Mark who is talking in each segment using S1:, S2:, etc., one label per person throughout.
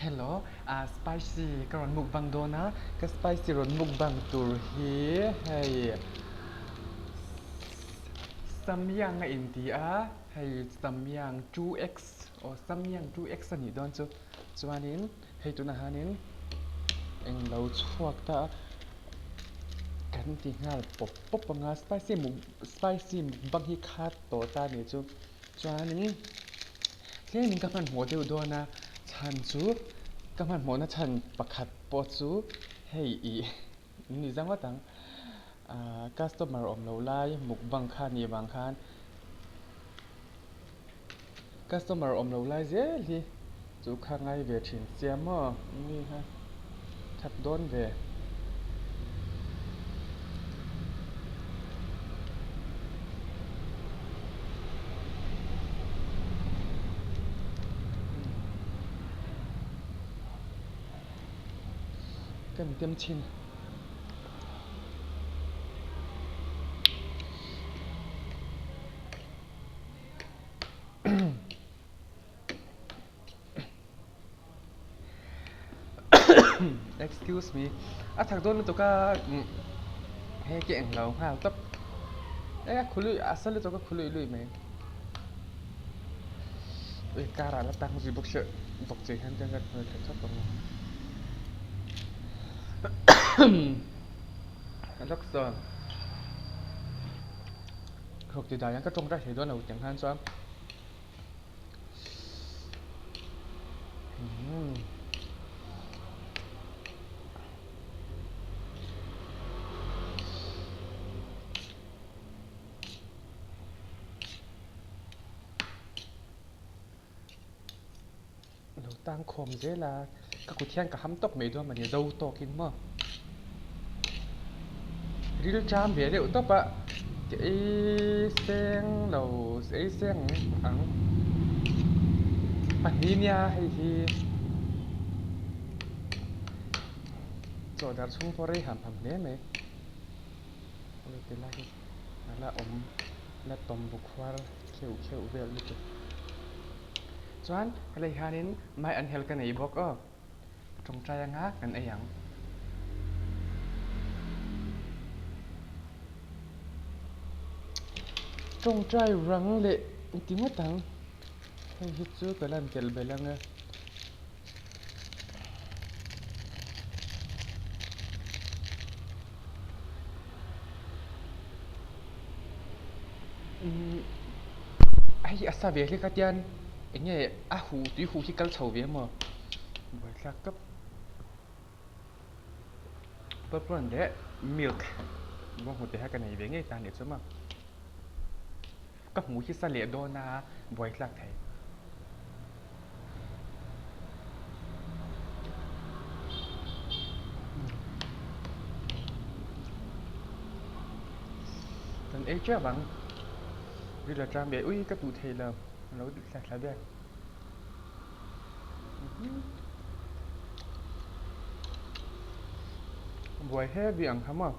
S1: Hello, ah spicy ka rawn mukbang dawn a, ka spicy rawn mukbang tur hi hei Samyang a inti a, hei Samyang 2X aw Samyang 2X a nih dawn chu, chuanin hei tunah hianin englo chhuak ta a kan ti nghal pawp pawp ang a, spicy muk spicy mukbang hi khat tawh ta a nih chu. Chuanin tlemin ka hmanhmawh deuh dawn a, chhan chu ka hmanhmawhna chhan pakhat pawh chu hei ih ni zang ngawt ang ahh customer awm lo lai mukbang kha nih vang khan customer awm lo lai zel hi chu kha ngai ve thin sia maw mi kha that dawn ve. Kan tem chhin. Excuse me a thak dawn lutuk a he ke eng lo nghal tawp e a khului a sa lutuk a khului lui mai ui car ah la tang zui bawk sia bawk che hian ka hnuai thla thawt ang a lawk sawn thawk ti dan hian ka tawngtai thei dawn lo tiang khan chuan. Lo tang khawm zel a, ka kut hian ka ham tawp mai dawn mawni zo tawkin maw. Ril ṭam ve deuh tawp a, ka ei seng lo ei seng ang pahnih nia hei hi chaw darh chhung pawh rei ham ham hle mai awi ti lai hi a la awm la tawm bu khuar kheuh kheuh vel lutuk chuan helai hianin mai an hel ka nei bawk aw. Tawngtai anga kan ei ang. Tawngtai rang leh ti ngawt ang. Hei hi chu ka lan tel belh ang e. Hei a sa ve hlek a tian eng nge a huh tui huh hi kal chho ve maw buaithlak tawp popcorn leh milk bawnghnute kha ka nei ve ngei ta a nih chu maw ka hmuh hi sa leh dawn a buaithlak thei. Kan ei teuh ang ril a tang ve ui ka duh thei lo a lo thla thla vel buai heavy ang kha maw.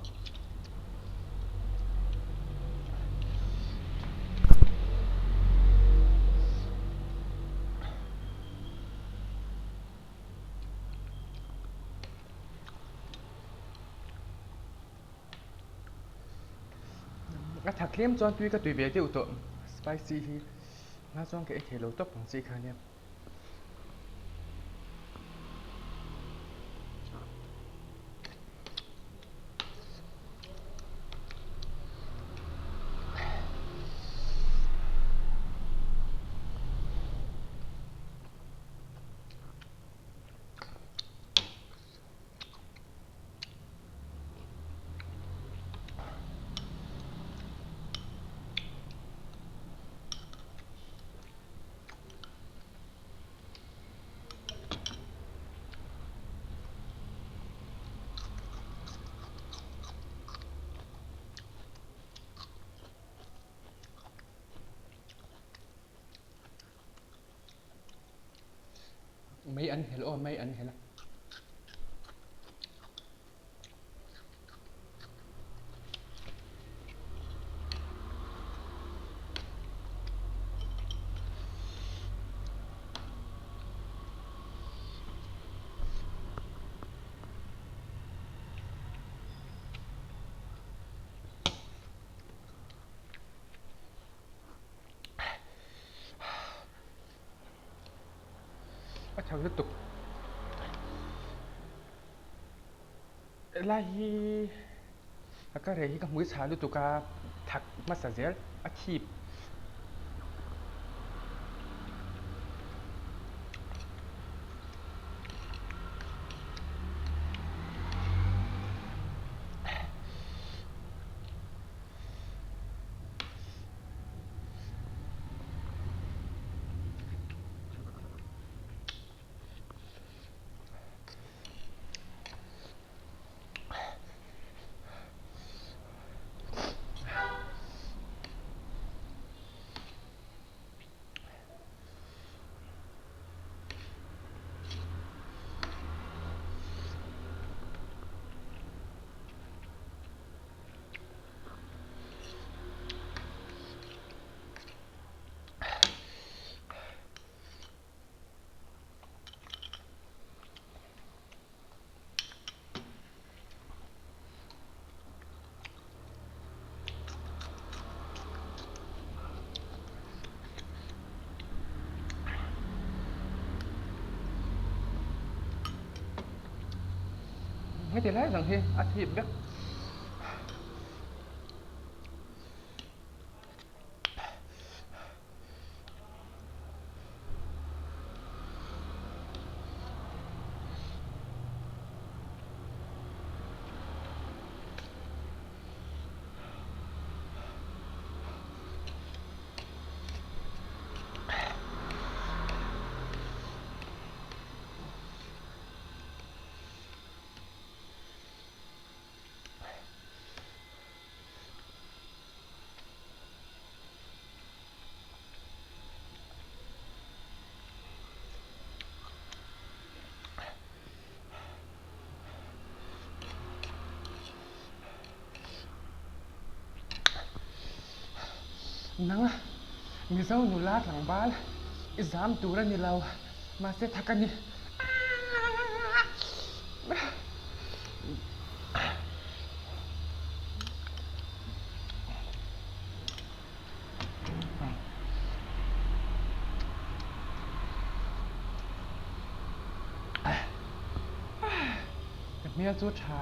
S1: A thak tlem chuan tui ka tui ve deuh tawh spicy hi hma chuan ka ei thei lo tawp ang chi kha nia. Mei an hel aw mei an hel a. A thak lutuk. Helai hi a ka reh hi ka hmui chhah lutuk a thak hmasa zel a thip. Heti lai zawng hi a thip vek. Nang Mizo nula tlangval i zam tur a ni lo, mahse thak a ni. Ka hmel chu tha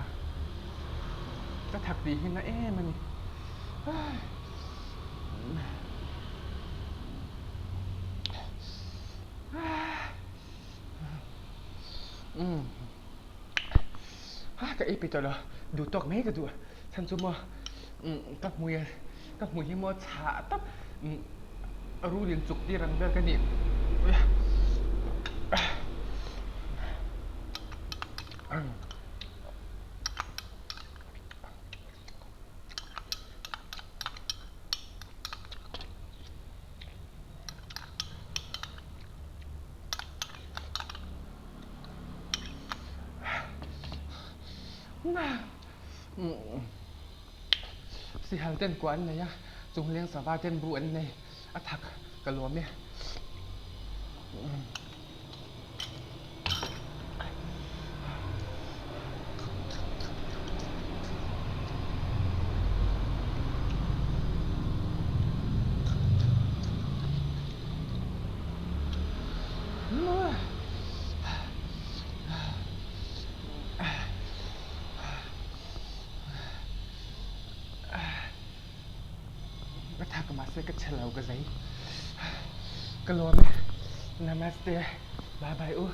S1: ka thak tih hi na em a ni. Ka ei peih tawh lo, duh tawk mai ka duh a, chhan chu maw ka hmui ka hmui hi maw chhah tawp rul in chuk tir ang vel ka nih. Sihal ten kua an nei a, chungleng sava ten bu an nei a thak ka lawm e. Ka thak mahse ka che lo ka zei. Ka lawm e. Namaste. Bye bye u.